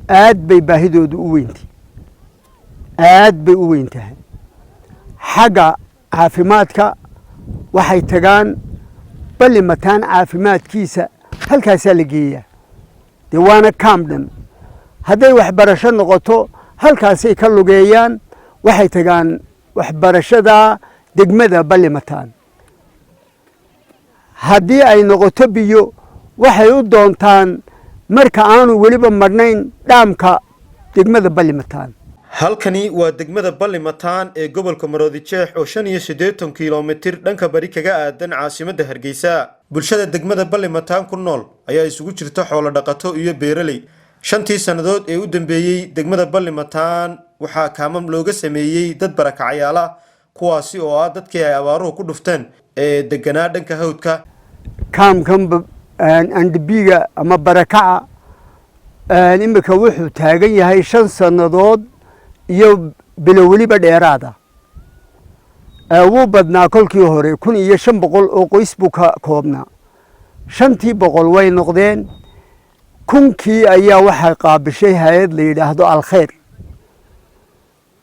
Aad bay baahidoodu u weyntay, aad bay u weyn tahay. Xagga caafimaadka waxay tagaan Ballimataan, caafimaadkiisa halkaasaa la geeyaa, dee waana kaam dhan. Hadday waxbarasho noqoto, halkaasay ka lugeeyaan, waxay tagaan waxbarashada degmada Ballimataan. Haddii ay noqoto biyo, waxay u doontaan, marka aanu weliba madhnayn, dhaamka degmada Ballimataan. Halkani waa degmada Ballimataan ee gobolka Maroodijeex oo 85 kilomitir dhanka bari kaga aadan caasimadda Hargeysa. Bulshada degmada Ballimataan ku nool ayaa isugu jirta xoolo dhaqato iyo beeraley. 5-tii sannadood ee u dambeeyey degmada Ballimataan waxaa kaamam looga sameeyey dad barakacayaal ah, kuwaasi oo ah dadkii ay abaaruhu ku dhufteen ee deganaa dhanka hawdka. Kaamkan IDP-ga ama barakaca imika wuxuu taagan yahay 5 sannadood iyo bilo weliba dheeraada. Wuu badnaa kolkii hore, 1500 oo qoys buu ka koobnaa. 500-tii way noqdeen, 1000-kii ayaa waxaa qaabishay hay-ad la yidhaahdo Alkhayr.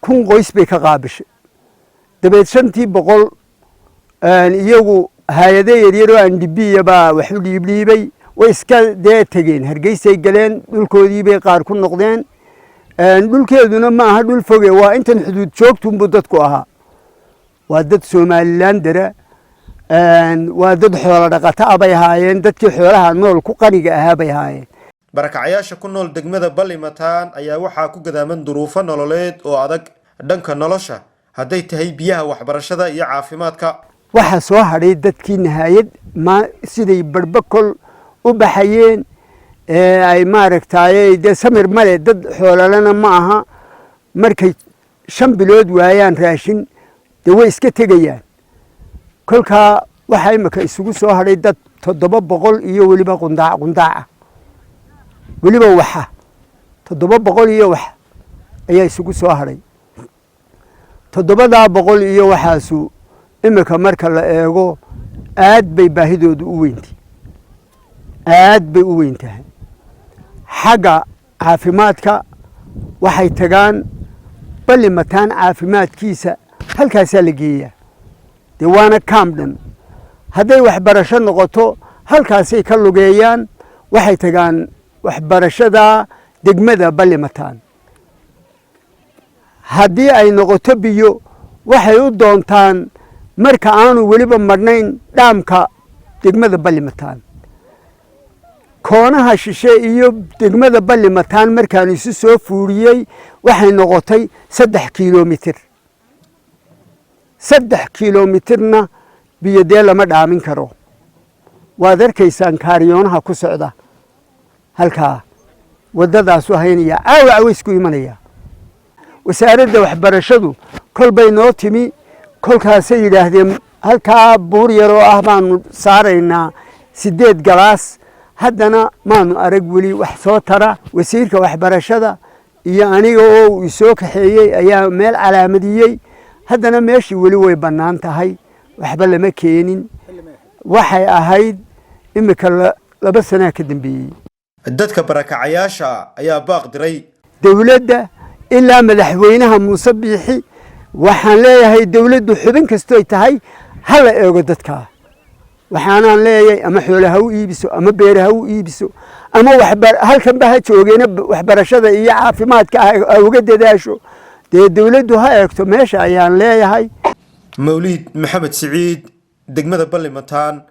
1000 qoys bay ka qaabishay. Dabeed 500-tii iyagu hay-ado yaryaroo IDP-ya baa wax u dhiibdhiibay, way iska dee tegeen, Hargeysay galeen, dhulkoodii bay qaar ku noqdeen. Dhulkeeduna ma aha dhul foge, waa intan xuduud joogtunbuu dadku ahaa. Waa dad Somaliland-era, waa dad xoolo dhaqato ah bay ahaayeen, dadkii xoolaha nool ku qaniga ahaa bay ahaayeen. Barakacayaasha ku nool degmada Ballimataan ayaa waxaa ku gadaaman duruufo nololeed oo adag dhanka nolosha, hadday tahay biyaha, waxbarashada iyo caafimaadka. Waxaa soo hadhay dadkii nihaayad ma siday barba kol u baxayeen ee ay maaragtaaye dee samir male, dad xoolalana ma aha. Markay 5 bilood waayaan raashin, dee way iska tegayaan. Kolkaa waxaa imika isugu soo hadhay dad 700 iyo weliba qundaac qundaaca, weliba waxa 700 iyo wax ayaa isugu soo hadhay. 700 iyo waxaasu imika marka la eego, aad bay baahidoodu u weyntay, aad bay u weyn tahay. Xagga caafimaadka waxay tagaan Ballimataan, caafimaadkiisa halkaasaa la geeyaa, dee waana kaam dhan. Hadday waxbarasho noqoto, halkaasay ka lugeeyaan, waxay tagaan waxbarashada degmada Ballimataan. Haddii ay noqoto biyo, waxay u doontaan, marka aanu weliba madhnayn, dhaamka degmada Ballimataan. Koonaha shishe iyo degmada Ballimataan markaan isu soo fuuriyey, waxay noqotay 3 kilomitir. 3 kilomitirna biyo dee lama dhaamin karo. Waad arkaysaan kaariyoonaha ku socda halkaa, waddadaasu haynaya, caawa cawaysku imanaya. Wasaaradda waxbarashadu kol bay noo timi, kolkaasay yidhaahdeen halkaa buur yaroo ah baanu saaraynaa 8 galaas. Haddana maanu arag weli wax soo tara. Wasiirka waxbarashada iyo aniga oo uu isoo kaxeeyey ayaa meel calaamadiyey. Haddana meeshii weli way bannaan tahay, waxba lama keenin. Waxay ahayd imika 2 sanaa ka dambeeyey. Dadka barakacayaasha ayaa baaq diray. Dowladda ilaa madaxweynaha Muuse Biixi waxaan leeyahay, dowladdu xubin kastoy tahay ha la eego dadkaa. Waxaanaan leeyahay, ama xoole ha u iibiso, ama beere ha u iibiso, ama halkanba ha joogeena waxbarashada iyo caafimaadka ha uga dadaasho. Dee dowladdu ha eegto meesha ayaan leeyahay. Mawliid Maxamed Siciid, degmada Ballimataan.